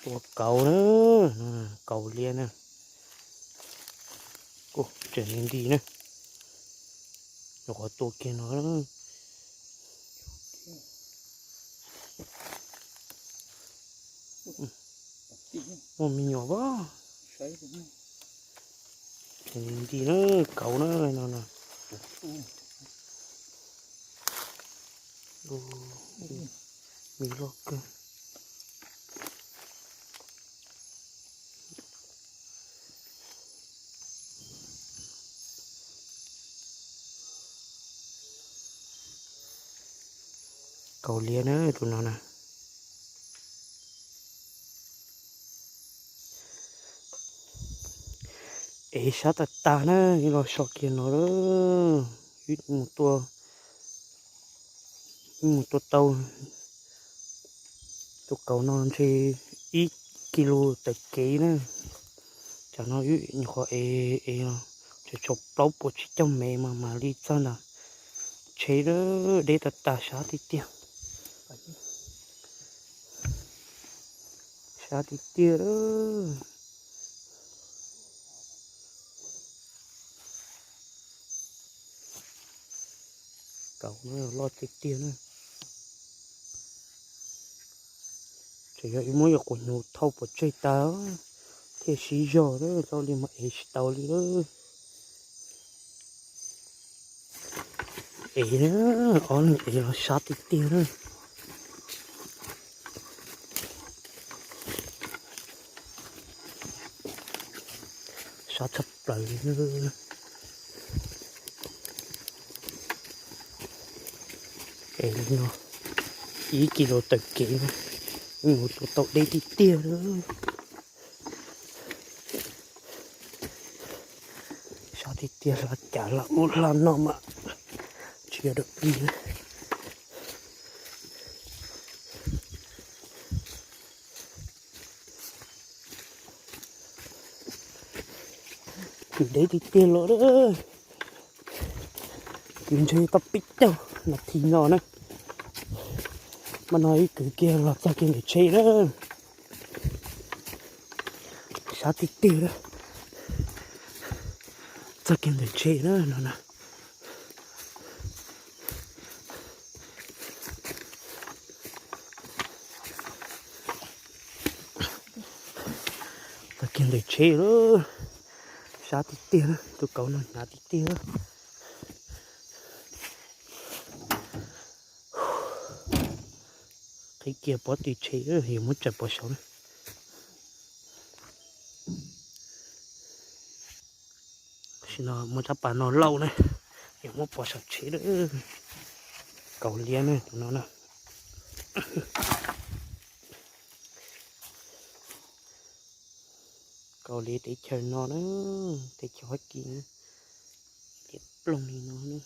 Tua kauv na, kauv liab na. Ua, tseem nti nti na. Nyuam qhuav tua kiag no. Muaj me nyuam pab. Tseem nti nti na, kauv na no na. Me loj kawg. Kauv liab na tus no na. Ev sab tag tag na, los so kiag no lawm. Wb mus tua, wb mus tua tau tus kauv no ntshe ib kis lus tawm kev na. Tsam no wb nyuam qhuav ev ev los tseem tshuav plaub puas tsib caug mev mas mam li txog ntawm tsheb lawm. Deb tag tag, sab tiag tiag. Sab tiag tiag lawm. Kauv no loj tiag tiag na. Tseem yog wb muab yog quas hnyuv thauj pov tseg tas thiaj sib zog lawm, txoj li mas ev tsis tau li lawm. Ev na, ob leeg ev los sab tiag tiag na. Sab tshaj plaws li. Ev no ib kis lus tawm kev, mus tua tau deb tiag tiag lawm. Sab tiag tiag, hla cas hla ub hla no mas tsis yog dawm plig. Kwv deb tiag tiag los lawm. Kwv ntshe tau peb caug nas this no na. Mas no ib kwv kiag los txog kiag ntawm tsheb lawm. Sab tiag tiag lawm. Txog kiag ntawm tsheb lawm no na. Txog kiag ntawm tsheb lawm. Sab tiag tiag na, tus kauv no hnyav tiag tiag. Qhib kiag pob tw tsheb, yuav muab tsaws pov saud na. Tam sim no muab rab pas no lauj na, yuav muab pov saum tsheb na. Kauv liab na tus no na. Kauv liab teb chaws no na, teb chaws Fab Kis na, liab ploog li no na.